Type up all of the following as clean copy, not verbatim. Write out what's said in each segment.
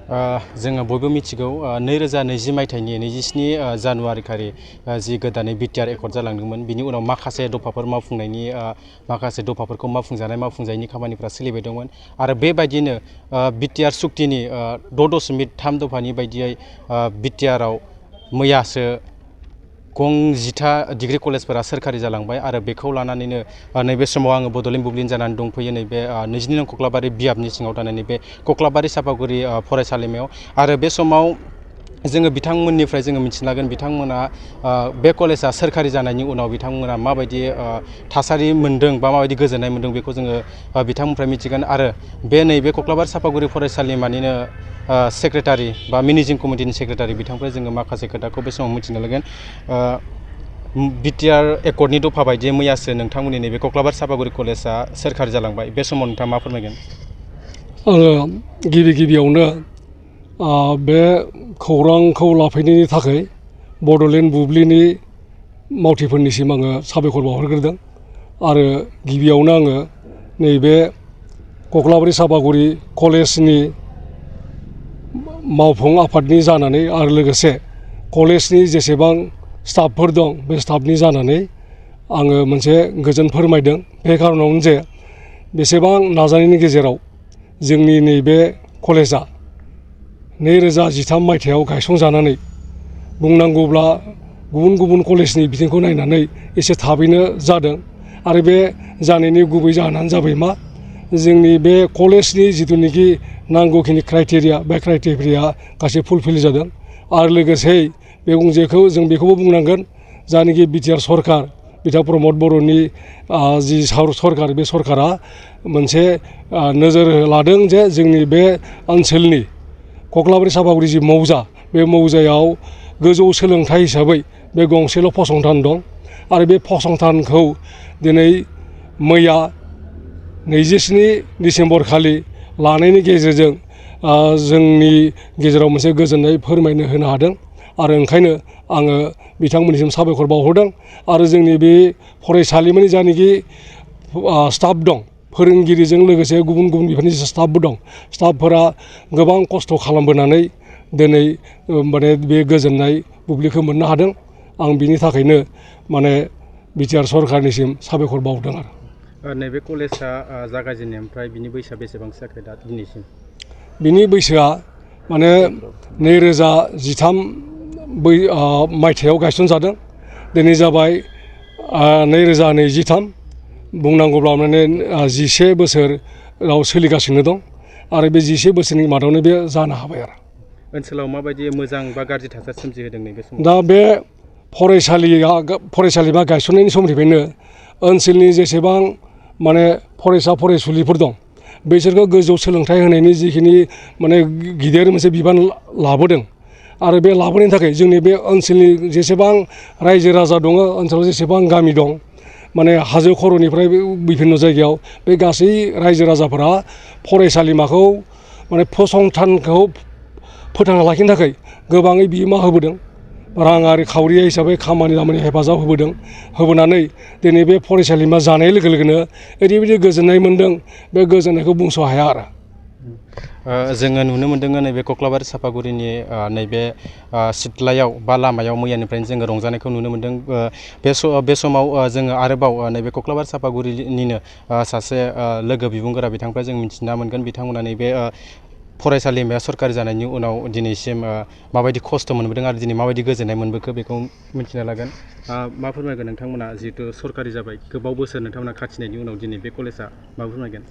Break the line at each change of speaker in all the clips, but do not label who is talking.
जोङो बयबो मिथिगौ 2020 मायथाइनि 27 जानुवारि खालि जि गोदानै बिटिआर एकर्ड जालांदोंमोन बिनि उनाव माखासे दफाफोर मावफुंनायनि माखासे दफाफोरखौ मावफुंजायनि खामानिफ्रा सोलिबाय दंमोन आरो बेबायदिनो बिटिआर सुक्तिनि 6.3 दफानि बायदियै बिटिआरआव मैयासो गं10 डिग्री कलेजफोरा सोरखारि जालांबाय आरो बेखौ लानानैनो नैबे समाव आङो बड'लेण्ड बुब्लिनि जानानै दंफैयो नैबे 22 नं कक्लाबारि बियाबनि सिङाव थानाय नैबे कक्लाबारि सापागुरि फरायसालिमायाव आरो बे समाव जोङो बिथांमोननिफ्राय जोङो मिथिनो लागोन बिथांमोना बे कलेजा सोरखारि जानायनि उनाव बिथांमोना माबायदि थासारि मोन्दों बा माबायदि गोजोननाय मोन्दों बेखौ जोङो बिथांमोननिफ्राय मिथिगोन आरो बे नैबे कक्लाबारि सापागुरि फरायसालिमानिनो सेक्रेटारि बा मेनेजिं कमिटिनि सेक्रेटारि बिथांनिफ्राय जोङो माखासे खोथाखौ बे समाव मिथिनो लागोन बिटिआर एकर्डनि दफा बायदियै मैयासो नोंथांमोननि नैबे कक्लाबारि सापागुरि कलेजा सोरखारि जालांबाय बे समाव नोंथाङा मा फोरमायगोन?
आङो गिबियावनो बे खौरांखौ लाफैनायनि थाखाय बड'लेण्ड बुब्लिनि मावथिफोरनिसिम आङो साबायखर बावहरग्रोदों आरो गिबियावनो आङो नैबे कक्लाबारि सापागुरि कलेजनि मावफुं आफादनि जानानै आरो लोगोसे कलेजनि जेसेबां स्टाफफोर दं बे स्टाफनि जानानै आङो मोनसे गोजोन फोरमायदों बे खारनावनो जे बेसेबां नाजानायनि गेजेराव जोंनि नैबे कलेजा 2013 मायथाइयाव गायसंजानानै बुंनांगौब्ला गुबुन गुबुन कलेजनि बिथिंखौ नायनानै एसे थाबैनो जादों आरो बे जानायनि गुबै जाहोनानो जाबाय मा जोंनि बे कलेजनि जिथुनिखि नांगौखिनि क्राइटेरिया बे क्राइटेरिया गासै फुलफिल जादों आरो लोगोसे जों बेखौबो बुंनांगोन जायनाखि बिटिआर सरकार बिथां प्रमद बर'नि जि सरकार बे सरकारा मोनसे नोजोर लादों जे जोंनि बे ओनसोलनि कक्लाबारि सापागुरि जि मौजा बे मौजायाव गोजौ सोलोंथाइ हिसाबै बे गंसेल' फसंथान दं आरो बे फसंथानखौ दिनै मैया 27 डिसेम्बर खालि लानायनि गेजेरजों जोंनि गेजेराव मोनसे गोजोननाय फोरमायनो होनो हादों आरो ओंखायनो आङो बिथांमोननिसिम साबायखर बावहरदों आरो जोंनि बे फरायसालिमानि जायनाखि स्टाफ दं फोरोंगिरिजों लोगोसे गुबुन गुबुन बिफाननि स्टाफबो दं स्टाफफोरा गोबां खस्थ' खालामबोनानै दिनै माने बे गोजोननाय बुब्लिखौ मोननो हादों आं बिनि थाखायनो माने बिटिआर सरकारनिसिम साबायखर बावदों आरो
नैबे कलेजा जागायजेननायनिफ्राय बिनि बैसोआ बेसेबांसो जाखो दा दिनैसिम? बिनि
बैसोआ माने 2013 मायथाइयाव गायसनजादों दिनै जाबाय 2023 बुंनांगौब्ला माने 11 बोसोराव सोलिगासिनो दं आरो बे 11 बोसोरनि मादावनो बे जानो हाबाय आरो
ओनसोलाव माबायदि मोजां बा गाज्रि थासारि सोमजिहोदों नैबे समाव?
दा बे फरायसालिमा गायसननायनि समनिफ्रायनो ओनसोलनि जेसेबां माने फरायसा फरायसुलिफोर दं बिसोरखौ गोजौ सोलोंथाइ होनायनि जिखिनि माने गिदिर मोनसे बिबान लाबोदों आरो बे लाबोनायनि थाखाय जोंनि बे ओनसोलनि जेसेबां रायजो राजा दङ ओनसोलाव जेसेबां गामि दं माने हाजो खर'निफ्राय बिभिन्न जायगायाव बे गासै रायजो राजाफोरा फरायसालिमाखौ माने फसंथानखौ फोथांना लाखिनो थाखाय गोबाङै बिहोमा होबोदों राङारि खावरि हिसाबै खामानि दामानि हेफाजाब होबोनानै दिनै बे फरायसालिमा जानाय लोगो लोगोनो ओरैबायदि गोजोननाय मोन्दों बे गोजोननायखौ बुंस' हाया आरो
जोङो नुनो मोन्दों नैबे कक्लाबारि सापागुरिनि नैबे सिथ्लायाव बा लामायाव मैयानिफ्रायनो जोङो रंजानायखौ नुनो मोन्दों बे समाव जोङो आरोबाव नैबे कक्लाबारि सापागुरिनिनो सासे लोगो बिबुंगोरा बिथांनिफ्राय जों मिथिना मोनगोन बिथांमोना नैबे फरायसालिमाया सरकारि जानायनि उनाव दिनैसिम माबायदि खस्थ' मोनबोदों आरो दिनै माबायदि गोजोननाय मोनबोखो बेखौ मिथिना लागोन मा फोरमायगोन नोंथांमोना जिहेतु सरकारि जाबाय गोबाव बोसोर नोंथांमोना खाथिनायनि उनाव दिनै बे कलेजा मा फोरमायगोन?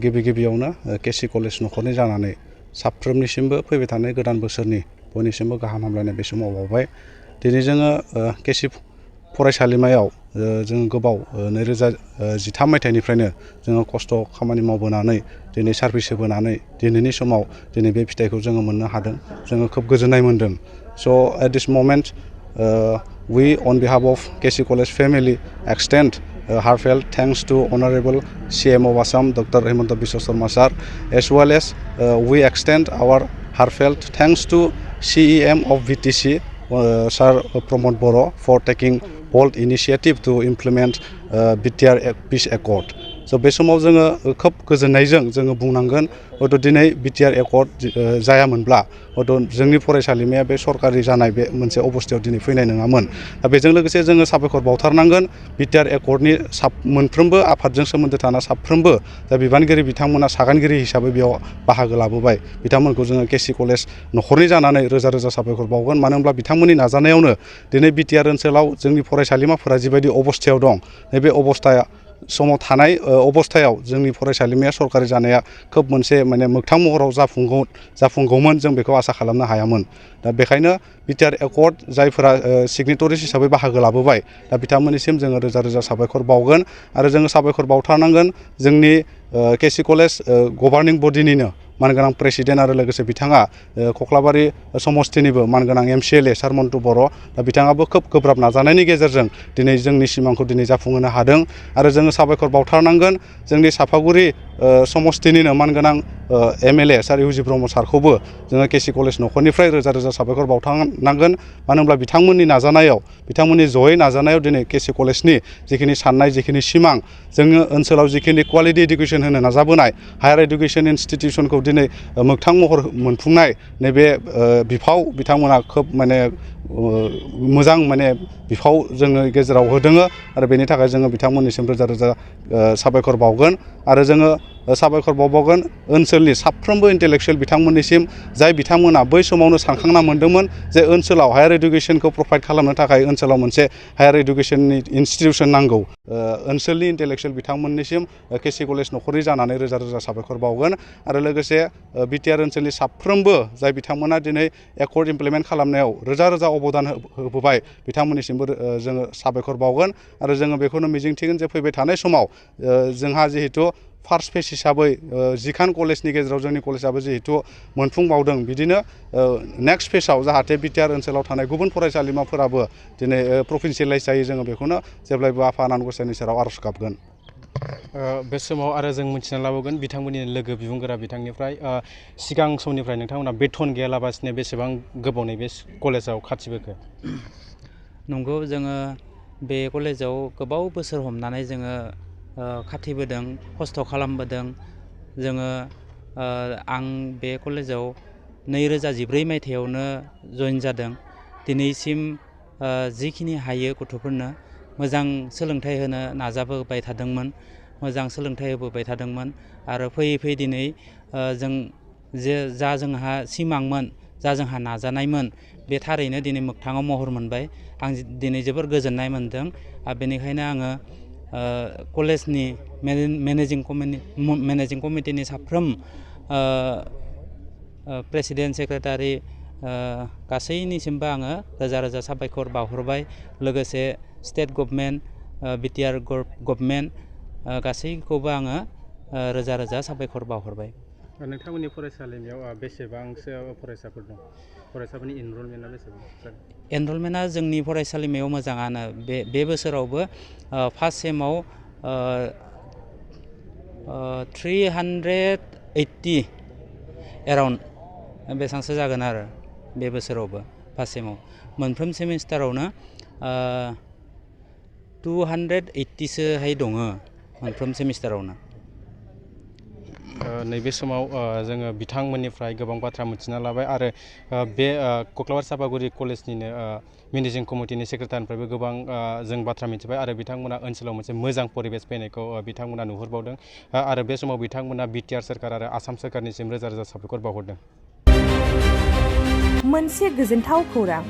गिबियावनो केसि कलेज न'खरनि जानानै साफ्रोमनिसिमबो फैबाय थानाय गोदान बोसोरनि बयनिसिमबो गाहाम हामलायनाय बे समाव बावबाय दिनै जोङो केसि फरायसालिमायाव जों गोबाव 2013 मायथाइनिफ्रायनो जोङो खस्थ' खामानि मावबोनानै दिनै सार्भिस होबोनानै दिनैनि समाव दिनै बे फिथाइखौ जोङो मोननो हादों जोङो खोब गोजोननाय मोन्दों स' at this moment we on behalf of KC College family extend heartfelt thanks to Honorable CM of Assam Dr. Hemanta Biswa Sarma sir as well as we extend our heartfelt thanks to CEM of VTC Sir Pramod Boro for taking bold initiative to implement BTR Peace Accord. स' बे समाव जोङो खोब गोजोननायजों जोङो बुंनांगोन हयथ' दिनै BTR accord जायामोनब्ला हयथ' जोंनि फरायसालिमाया बे सरकारि जानाय बे मोनसे अबस्थायाव दिनै फैनाय नङामोन। दा बेजों लोगोसे जोङो साबायखर बावथारनांगोन बिटिआर एकर्डनि मोनफ्रोमबो आफादजों सोमोन्दो थानाय साफ्रोमबो दा बिबानगिरि बिथांमोना सागानगिरि हिसाबै बेयाव बाहागो लाबोबाय बिथांमोनखौ जोङो केसि कलेज न'खरनि जानानै रोजा रोजा साबायखर बावगोन। मानो होनब्ला बिथांमोननि नाजानायावनो दिनै बिटिआर ओनसोलाव जोंनि फरायसालिमाफोरा जिबायदि अबस्थायाव दं नैबे अबस्थाया समाव थानाय अबस्थायाव जोंनि फरायसालिमाया सरकारि जानाया खोब मोनसे माने मोगथां महराव जाफुंगौमोन जों बेखौ आसा खालामनो हायामोन। दा बेखायनो बिटिआर एकर्ड जायफोरा सिगनेटरिस हिसाबै बाहागो लाबोबाय दा बिथांमोननिसिम जोङो रोजा रोजा साबायखर बावगोन आरो जोङो साबायखर बावथारनांगोन जोंनि केसि कलेज गभार्निं बडिनिनो मानगोनां प्रेसिडेन्ट आरो लोगोसे बिथाङा कख्लाबारि समस्तिनिबो मानगोनां MCLA सार मन्टु बर' दा बिथाङाबो खोब गोब्राब नाजानायनि गेजेरजों दिनै जोंनि सिमांखौ दिनै जाफुंहोनो हादों आरो जोङो साबायखर बावथारनांगोन जोंनि सापागुरि समस्तिनिनो मानगोनां MLA सार इउजि ब्रह्म सारखौबो जोङो केसि कलेज न'खरनिफ्राय रोजा रोजा साबायखर बावथारनांगोन। मानो होनब्ला बिथांमोननि नाजानायाव बिथांमोननि जयै नाजानायाव दिनै केसि कलेजनि जिखिनि साननाय जिखिनि सिमां जोङो ओनसोलाव जिखिनि क्वालिटि इडुकेसन होनो नाजाबोनाय हायार इडुकेसन इनस्टिटिउसनखौ दिनै मोगथां महर मोनफुंनाय नैबे बिफाव बिथांमोना खोब माने मोजां माने बिफाव जोङो गेजेराव होदों आरो बेनि थाखाय जोङो बिथांमोननिसिम रोजा रोजा साबायखर बावगोन आरो जोङो साबायखर बावबावगोन ओनसोलनि साफ्रोमबो इन्टेलेक्सुयेल बिथांमोननिसिम जाय बिथांमोना बै समावनो सानखांना मोन्दोंमोन जे ओनसोलाव हायार इडुकेसनखौ प्रभाइड खालामनो थाखाय ओनसोलाव मोनसे हायार इडुकेसननि इनस्टिटिउसन नांगौ। ओनसोलनि इन्टेलेक्सुयेल बिथांमोननिसिम केसि कलेज न'खरनि जानानै रोजा रोजा साबायखर बावगोन आरो लोगोसे बिटिआर ओनसोलनि साफ्रोमबो जाय बिथांमोना दिनै एकर्ड इमप्लिमेन्ट खालामनायाव रोजा रोजा अबदान होबोबाय बिथांमोननिसिमबो जोङो साबायखर बावगोन आरो जोङो बेखौनो मिजिंथिगोन जे फैबाय थानाय समाव जोंहा जिहेथु फार्स्ट फेज हिसाबै 10खान कलेजनि गेजेराव जोंनि कलेजाबो जिहेथु मोनफुंबावदों बिदिनो नेक्स्ट फेजआव जाहाथे बिटिआर ओनसोलाव थानाय गुबुन फरायसालिमाफोराबो दिनै प्रभिन्सियेलाइज जायो जोङो बेखौनो जेब्लायबो आफा आनान गसाइनि सेराव आर'ज गाबगोन।
बे समाव आरो जों मिथिना लाबावगोन बिथांमोननि लोगो बिबुंगोरा बिथांनिफ्राय सिगां समनिफ्राय नोंथांमोना बेथन गैयालाबासिनो बेसेबां गोबावनि बे कलेजाव खाथिबोखो?
नंगौ जोङो बे कलेजाव गोबाव बोसोर हमनानै जोङो खाथिबोदों खस्थ' खालामबोदों जोङो आं बे कलेजाव 2014 मायथाइयावनो जइन जादों। दिनैसिम जिखिनि हायो गथ'फोरनो मोजां सोलोंथाइ होनो नाजाबोबाय थादोंमोन मोजां सोलोंथाइ होबोबाय थादोंमोन आरो फैयै फैयै दिनै जों जा जोंहा सिमांमोन जा जोंहा नाजानायमोन बे थारैनो दिनै मोगथाङाव महर मोनबाय। आं दिनै जोबोर गोजोननाय मोनदों आरो बेनिखायनो आङो कलेजनि मेनेजिं कमिटिनि साफ्रोम प्रेसिडेन्ट सेक्रेटारि गासैनिसिमबो आङो रोजा रोजा साबायखर बावहरबाय लोगोसे स्टेट गभर्नमेन्ट बिटिआर गभर्नमेन्ट गासैखौबो आङो रोजा रोजा साबायखर बावहरबाय।
नोंथांमोननि फरायसालिमायाव बेसेबांसो फरायसाफोर दं? फरायसाफोरनि एनरलमेन्टआ बेसेबां?
एनरलमेन्टआ जोंनि फरायसालिमायाव मोजाङानो बे बोसोरावबो फार्स्ट सेमाव 380 एराउन्ड बेसेबांसो जागोन आरो बे बोसोरावबो फार्स्ट सेमाव मोनफ्रोम सेमिस्टारावनो 280सोहाय दङ मोनफ्रोम सेमिस्टारावनो।
नैबे समाव जोङो बिथांमोननिफ्राय गोबां बाथ्रा मिथिना लाबाय आरो बे कख्लाबारि सापागुरि कलेजनिनो मेनेजिं कमिटिनि सेक्रेटारिनिफ्रायबो गोबां जों बाथ्रा मिथिबाय आरो बिथांमोना ओनसोलाव मोनसे मोजां परिबेस फैनायखौ बिथांमोना नुहुरबावदों आरो बे समाव बिथांमोना बिटिआर सोरखार आरो आसाम सोरखारनिसिम रोजा रोजा साबायखर बावहरदों।
मोनसे गोजोनथाव खौरां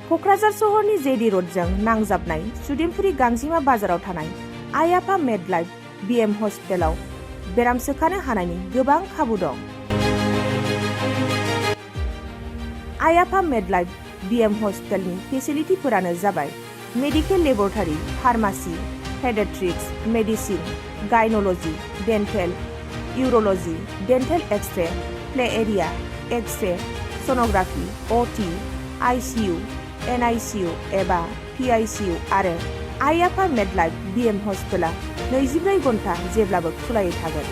क'क्राझार सहरनि जेडि रडजों नांजाबनाय सुदेमपुरि गांजिमा बाजाराव थानाय आइ आफा मेडलाइफ बिएम हस्पिटालाव बेराम सोखानो हानायनि गोबां खाबु दं। आइ आफा मेडलाइफ बिएम हस्पिटालनि फेसिलिटिफोरानो जाबाय medical laboratory, pharmacy, paediatrics, medicine, gynaecology, dental, urology, dental X-ray, play area, X-ray, sonography, OT, ICU, NICU एबा पिआइसिइउ आरो आइ आफा मेडलाइफ बिएम हस्पिटाला 24 घन्टा जेब्लाबो खुलायै थागोन।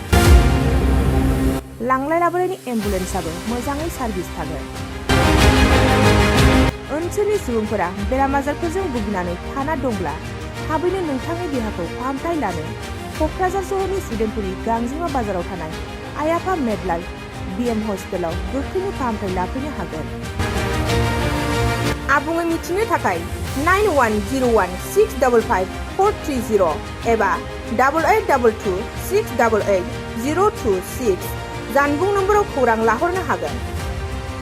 लांलाय लाबोलायनि एम्बुलेन्सआबो मोजाङै सार्भिस थागोन। ओनसोलनि सुबुंफोरा बेराम आजारफोरजों भुगिनानै थाना दंब्ला थाबैनो नोंथांनि देहाखौ फाहामथाय लानो क'क्राझार सहरनि सुदेमपुरि गांजिमा बाजाराव थानाय आइ आफा मेडलाइफ BM हस्पिटालाव गोख्रैनो फाहामथाय लाफैनो हागोन। आबुङै मिथिनो थाखाय 9101655430 एबा 8822 688 026 जानबुं नम्बराव खौरां लाहरनो हागोन।